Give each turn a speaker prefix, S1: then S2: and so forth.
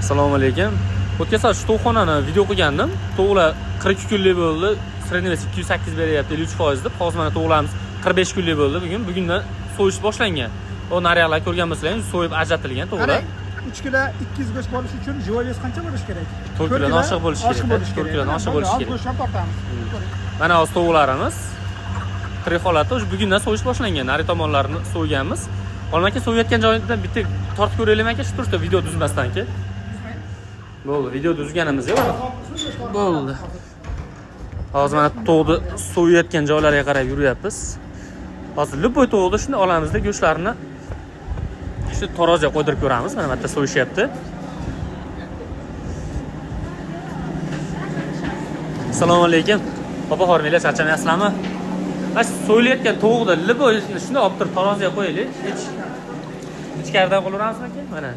S1: Assalomu alaykum. O'tgan safar shu tovuqxonani video qilgandim. Tovuqlar 42 kunlik bo'ldi. Средний вес 208 beryapti, 53% deb. Hozir mana tovuqlarimiz 45 kunlik bo'ldi bugun. Bugundan so'yish boshlangan. O naryoqlar ko'rgan bo'lsalaringiz, so'yib ajratilgan tovuqlar.
S2: Qarang, 3 kilo 200 go'sht bo'lishi uchun живой вес qancha bo'lishi kerak?
S1: 4 kilodan oshiq bo'lishi kerak, 4 kilodan oshiq bo'lishi kerak.
S2: Go'sht ham tortamiz.
S1: Mana hozir tovuqlarimiz tirik holatda уже bugundan so'yish boshlangan. Nari tomonlarini so'yganmiz. Olma aka, so'yayotgan joyidan bitta tortib ko'raylik aka, shu turishda video tuzmasdan aka. Bo'ldi, video tuzganimiz yo'q. Bo'ldi. Hozir mana tovuqni so'yayotgan joylariga qarab yuryapmiz. Hozir любой tovuqni shunday olamizda, go'shtlarini shu taroziga qo'ydirib ko'ramiz. Mana bu yerda so'yishyapti. Assalomu alaykum. Opa, hormanglar, charchamayapsizlarmi? Mana shu so'yilayotgan tovuqni любой shunday olib turib taroziga qo'yaylik. Hech ichkaridan qo'yaveramizmi aka? Mana.